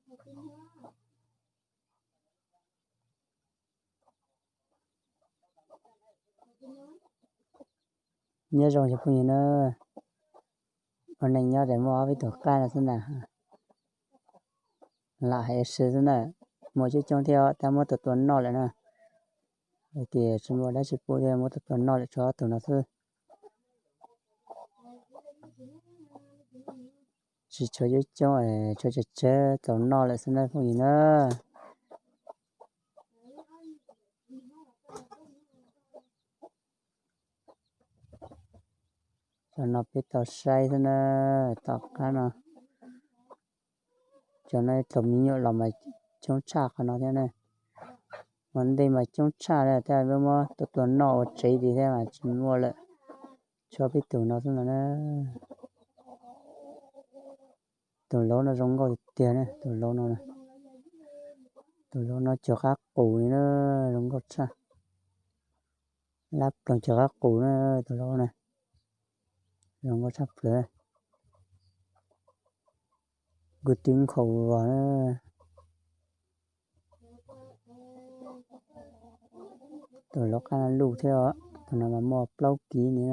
Nyob zoo cov phooj ywg na, ua neej nyob ces muaj ob peb tug qaib no xwb na, lam hais ua si xwb na, muaj coob coob thiab tab muab tua tua noj lawm na. Ces tsis muaj dab tsi pub thiab muab tua tua noj lawm, tshuav ob tug no xwb. Tsis tshuav coob coob, tshuav tsawg tsawg tau noj lawm xwb na phooj ywg na. Cov no peb tau saib xwb na, tom qab no. Cov no thaum me nyuam los mas coob tshaj qhov no thiab na. Ua ntej mas coob tshaj thiab, peb muab tua tua noj ua tsev tid thiab mas tsis muaj lawm. Tshuav peb tus no xwb no na. Tus laub no zoo nkauj tiag tiag na, tus laub no. Tus laub no cog qab qus li na, zoo nkauj tshaj. Lab ploog cog qab qus na, tus laub na. Zoo nkauj tshaj plaws. Kuj twb nkhaus vos na. Tus laub qab no luj thiab os, tus no mas muaj plaub kiv ni.